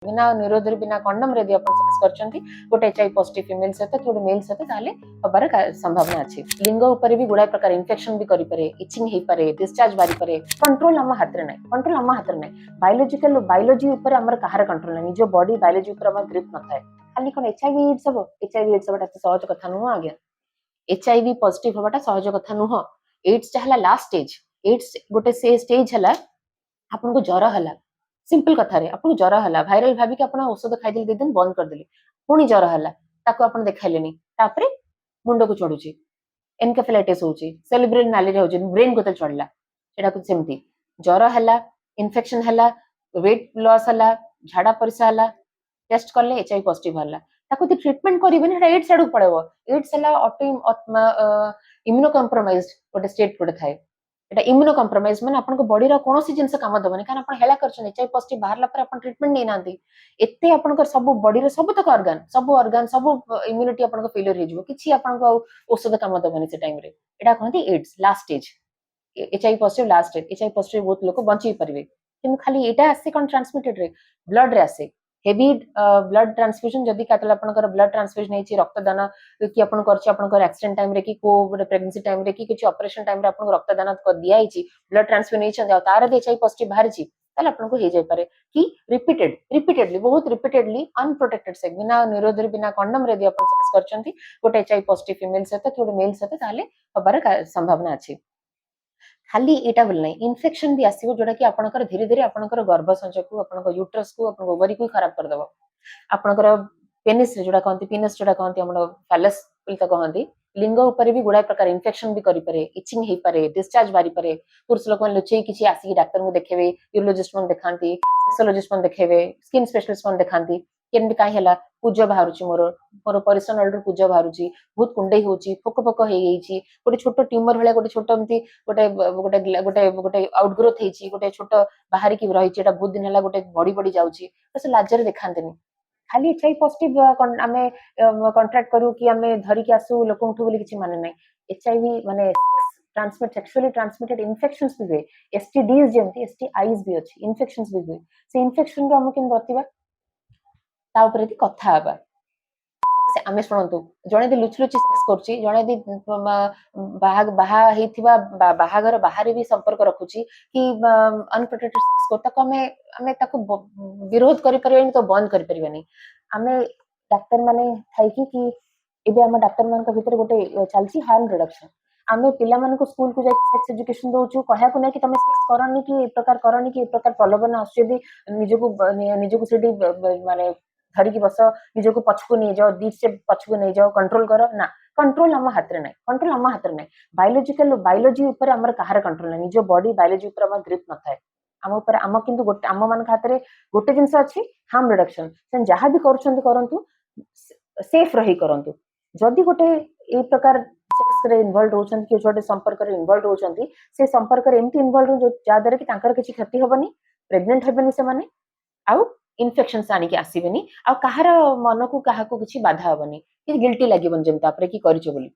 ବିନା ନିରୋଧରେ, ବିନା କଣ୍ଡମରେ ଯଦି ଆପଣ ସେକ୍ସ କରିଛନ୍ତି ଗୋଟେ ଏଚଆଇଭି ପଜିଟିଭ ଫିମେଲ ସହିତ କି ଗୋଟେ ମେଲ ସହିତ, ତାହେଲେ ହବାର ସମ୍ଭାବନା ଅଛି। ଲିଙ୍ଗ ଉପରେ ବି ଗୁଡାଏ ପ୍ରକାର ଇନଫେକ୍ସନ ବି କରିପାରେ, ଇଚିଂ ହେଇପାରେ, ଡିସଚାର୍ଜ ବାହାରିପାରେ। କଣ୍ଟ୍ରୋଲ ଆମ ହାତରେ ନାହିଁ, କଣ୍ଟ୍ରୋଲ ଆମ ହାତରେ ନାହିଁ। ବାୟୋଲୋଜି ଉପରେ ଆମର କାହାର କଣ୍ଟ୍ରୋଲ ନାହିଁ। ନିଜ ବଡି ବାୟୋଲୋଜି ଉପରେ ଆମର ଗ୍ରିପ୍ ନଥାଏ। ଖାଲି କଣ ଏଚଆଇଭି ଏଡ୍ସ ହବ? ଏଚଆଇଭି ଏଡ୍ସ ହବାଟା ଏତେ ସହଜ କଥା ନୁହଁ ଆଜ୍ଞା। ଏଚଆଇଭି ପଜିଟିଭ ହବାଟା ସହଜ କଥା ନୁହଁ। ଏଡ୍ସ ଟା ହେଲା ଲାଷ୍ଟ ଷ୍ଟେଜ। ଏଡ୍ସ ଗୋଟେ ସେ ଷ୍ଟେଜ ହେଲା, ଆପଣଙ୍କୁ ଜର ହେଲା, ସିମ୍ପଲ କଥାରେ ଆପଣଙ୍କୁ ଜର ହେଲା, ଭାଇରାଲ ଭାବିକି ଆପଣ ଔଷଧ ଖାଇଦେଲେ, 2 ଦିନ ବନ୍ଦ କରିଦେଲେ, ପୁଣି ଜର ହେଲା, ତାକୁ ଆପଣ ଦେଖାଇଲେନି, ତାପରେ ମୁଣ୍ଡକୁ ଚଢୁଛି, ଏନକେଫାଲାଇଟିସ୍ ହଉଛି, ସେରିବ୍ରାଲ ମ୍ୟାଲେରିଆ ହଉଛି, ବ୍ରେନ୍ କୁ ଚଢିଲା। ସେଟାକୁ ସେମିତି ଜର ହେଲା, ଇନଫେକ୍ସନ ହେଲା, ୱେଟ୍ ଲସ୍ ହେଲା, ଝାଡା ପରିସ୍ରା ହେଲା, ଟେଷ୍ଟ କଲେ ଏଚଆଇଭି ପଜିଟିଭ ହେଲା। ତାକୁ ଯଦି ଟ୍ରିଟମେଣ୍ଟ କରିବେନି, ସେଟା ଏଡ୍ସ ଆଡକୁ ପଳେଇବ। ଏଡ୍ସ ହେଲା ଅଟୋ ଇମ୍ୟୁନୋ କମ୍ପ୍ରମାଇଜ ଗୋଟେ ଷ୍ଟେଟ୍ ଗୋଟେ ଥାଏ। ଏଟା ଇମ୍ୟୁନୋ କମ୍ପ୍ରମାଇଜ ମାନେ ଆପଣଙ୍କ ବଡିର କୌଣସି ଜିନିଷ କାମ ଦବନି, କାରଣ ଆପଣ ହେଳା କରିଛନ୍ତି। ଏଚଆଇଭି ପଜିଟିଭ ବାହାରିଲା ପରେ ଆପଣ ଟ୍ରିଟମେଣ୍ଟ ନେଇନାହାନ୍ତି ଏତେ, ଆପଣଙ୍କର ସବୁ ବଡିର ସବୁତକ ଅର୍ଗାନ, ସବୁ ଅର୍ଗାନ, ସବୁ ଇମ୍ୟୁନିଟି ଆପଣଙ୍କ ଫେଲିୟର ହେଇଯିବ। କିଛି ଆପଣଙ୍କୁ ଆଉ ଔଷଧ କାମ ଦବନି ସେ ଟାଇମରେ। ଏଟା କହନ୍ତି AIDS last stage, HIV positive last stage. HIV positive ବହୁତ ଲୋକ ବଞ୍ଚେଇ ପାରିବେ, କିନ୍ତୁ ଖାଲି ଏଇଟା ଆସେ କଣ ଟ୍ରାନ୍ସମିଟେଡ ରେ, ବ୍ଲଡ ରେ ଆସେ। ହେଭି ବ୍ଲଡ ଟ୍ରାନ୍ସଫ୍ୟୁଜନ, ଯଦି କେତେବେଳେ ଆପଣଙ୍କର ବ୍ଲଡ ଟ୍ରାନ୍ସଫ୍ୟୁଜନ ହେଇଛି, ରକ୍ତଦାନ କି ଆପଣ କରିଛି, ଆପଣଙ୍କର ଆକ୍ସିଡେଣ୍ଟ ଟାଇମରେ କି କୋଉ ଗୋଟେ ପ୍ରେଗନେନ୍ସି ଟାଇମରେ କି କିଛି ଅପରେସନ ଟାଇମରେ ଆପଣଙ୍କୁ ରକ୍ତଦାନ ଦିଆହେଇଛି, ବ୍ଲଡ ଟ୍ରାନ୍ସଫ୍ୟୁଜନ ନେଇଛନ୍ତି, ଆଉ ତାର ଯଦି ଏଚଆଇଭି ପଜିଟିଭ ବାହାରିଛି, ତାହେଲେ ଆପଣଙ୍କୁ ହେଇଯାଇପାରେ। କି ରିପିଟେଡଲି, ବହୁତ ରିପିଟେଡଲି ଅନପ୍ରୋଟେକ୍ଟେଡ ସେକ୍ସ, ବିନା ନିରୋଧରେ, ବିନା କଣ୍ଡମରେ ଯଦି ଆପଣ ସେକ୍ସ କରିଛନ୍ତି ଗୋଟେ ଏଚଆଇଭି ପଜିଟିଭ ଫିମେଲ ସହିତ କି ଗୋଟେ ମେଲ ସହିତ, ତାହେଲେ ହବାର ସମ୍ଭାବନା ଅଛି। ଖାଲି ଏଇଟା ବୋଲି ନାହିଁ, ଇନଫେକ୍ସନ ବି ଆସିବ, ଯୋଉଟା କି ଆପଣଙ୍କର ଧୀରେ ଧୀରେ ଆପଣଙ୍କର ଗର୍ଭସଞ୍ଚକୁ, ଆପଣଙ୍କ ୟୁଟ୍ରସକୁ, ଆପଣଙ୍କ ଓଭରିକୁ ଖରାପ କରିଦବ। ଆପଣଙ୍କର ପେନିସ ଯୋଉଟା କହନ୍ତି, ପିନସ୍ ଯୋଉଟା କହନ୍ତି, ଆମର ଫାଲସ୍ ବୋଲି ତ କହନ୍ତି, ଲିଙ୍ଗ ଉପରେ ବି ଗୁଡାଏ ପ୍ରକାର ଇନଫେକ୍ସନ ବି କରିପାରେ, ଇଚିଂ ହେଇପାରେ, ଡିସଚାର୍ଜ ବାହାରିପାରେ। ପୁରୁଷ ଲୋକମାନେ ଲୁଚେଇ କିଛି ଆସିକି ଡାକ୍ତରଙ୍କୁ ଦେଖେଇବେ, ୟୁରୋଲୋଜିଷ୍ଟ ମାନେ ଦେଖାନ୍ତି, ସେକ୍ସୋଲୋଜିଷ୍ଟ ମାନେ ଦେଖେଇବେ, ସ୍କିନ୍ ସ୍ପେଶାଲିଷ୍ଟ ମାନେ ଦେଖାନ୍ତି, କେମିତି କାହିଁ ହେଲା, ପୂଜ ବାହାରୁଛି ମୋର, ମୋର ପରିସ୍ରା ନଳୀରୁ ପୂଜ ବାହାରୁଛି, ବହୁତ କୁଣ୍ଡେଇ ହଉଛି, ଫୋକ ଫୋକ ହେଇଯାଇଛି, ଗୋଟେ ଛୋଟ ଟ୍ୟୁମର ଭଳିଆ ଗୋଟେ ଛୋଟ ଏମିତି ଗୋଟେ ଗୋଟେ ଗୋଟେ ଗୋଟେ ଆଉଟଗ୍ରୋଥ ହେଇଛି, ଗୋଟେ ଛୋଟ ବାହାରିକି ରହିଛି, ଏଟା ବହୁତ ଦିନ ହେଲା ଗୋଟେ ବଢି ବଢି ଯାଉଛି। ତ ସେ ଲାଜରେ ଦେଖାନ୍ତିନି। ଖାଲି ଏଚଆଇଭି ପଜିଟିଭ ଆମେ କଣ୍ଟ୍ରାକ୍ଟ କରୁ କି ଆମେ ଧରିକି ଆସୁ ଲୋକଙ୍କଠୁ ବୋଲି କିଛି ମାନେ ନାହିଁ। ଏଚଆଇଭି ମାନେ ସେକ୍ସୁଆଲି ଟ୍ରାନ୍ସମିଟେଡ ଇନଫେକ୍ସନ୍ସ ବି ହୁଏ। ଏସଟିଡିଜ ଯେମିତି, ଏସଟିଆଇଜ ବି ଅଛି, ଇନଫେକ୍ସନ୍ସ ବି ହୁଏ। ସେ ଇନଫେକ୍ସନରୁ ଆମେ କେମିତି ବର୍ତ୍ତିବା, ତା ଉପରେ ଯଦି କଥା ହେବା ଆମେ। ଶୁଣନ୍ତୁ, ଜଣେ ଯଦି ଲୁଚି ଲୁଚି ସେକ୍ସ କରୁଛି, ଜଣେ ଯଦି ବାହା ବାହା ହେଇଥିବା, ବାହାଘର ବାହାରେ ବି ସମ୍ପର୍କ ରଖୁଛି କି ଅନପ୍ରୋଟେକ୍ଟେଡ ସେକ୍ସ କରୁଛି, ତାକୁ ଆମେ ଆମେ ତାକୁ ବିରୋଧ କରିପାରିବାନି ତ ବନ୍ଦ କରିପାରିବାନି। ଆମେ ଡାକ୍ତର ମାନେ ଥାଇକି କି ଏବେ ଆମ ଡାକ୍ତରମାନଙ୍କ ଭିତରେ ଗୋଟେ ଚାଲିଛି ହାର୍ମ ରିଡକ୍ସନ। ଆମେ ପିଲାମାନଙ୍କୁ ସ୍କୁଲକୁ ଯାଇକି ସେକ୍ସ ଏଜୁକେସନ ଦଉଛୁ, କହିବାକୁ ନାହିଁ କି ତମେ ସେକ୍ସ କରନି କି ଏ ପ୍ରକାର କରନି କି ଏ ପ୍ରକାର ପ୍ରଲୋଭନ ଆସୁଛି ଯଦି ନିଜକୁ ସେଠି ମାନେ ଧରିକି ବସ, ନିଜକୁ ପଛକୁ ନେଇଯାଅ, 2 ଷ୍ଟେପ ପଛକୁ ନେଇଯାଅ, କଣ୍ଟ୍ରୋଲ କର। ନା, କଣ୍ଟ୍ରୋଲ ଆମ ହାତରେ ନାହିଁ, କଣ୍ଟ୍ରୋଲ ଆମ ହାତରେ ନାହିଁ। ବାୟୋଲୋଜି ଉପରେ ଆମର କାହାର କଣ୍ଟ୍ରୋଲ ନାହିଁ। ନିଜ ବଡି ବାୟୋଲୋଜି ଉପରେ ଆମର ଗ୍ରିପ୍ ନଥାଏ ଆମ ଉପରେ। ଆମ କିନ୍ତୁ ଗୋଟେ ଆମ ମାନଙ୍କ ହାତରେ ଗୋଟେ ଜିନିଷ ଅଛି, ହାର୍ମ ରିଡକ୍ସନ। ସେମାନେ ଯାହା ବି କରୁଛନ୍ତି କରନ୍ତୁ, ସେଫ୍ ରହି କରନ୍ତୁ। ଯଦି ଗୋଟେ ଏଇ ପ୍ରକାର ସେକ୍ସରେ ଇନଭଲ୍ଭ ରହୁଛନ୍ତି କି ଗୋଟେ ସମ୍ପର୍କରେ ଇନଭଲ୍ଭ ରହୁଛନ୍ତି, ସେ ସମ୍ପର୍କରେ ଏମିତି ଇନଭଲ୍ଭ ଯାହା ଦ୍ୱାରା କି ତାଙ୍କର କିଛି କ୍ଷତି ହବନି, ପ୍ରେଗନେଣ୍ଟ ହେବେନି ସେମାନେ, ଆଉ ଇନଫେକ୍ସନ ଆଣିକି ଆସିବେନି, ଆଉ କାହାର ମନକୁ କାହାକୁ କିଛି ବାଧା ହବନି କି ଗିଲ୍ଟି ଲାଗିବନି ଯେମିତି ତାପରେ କି କରିଛ ବୋଲି।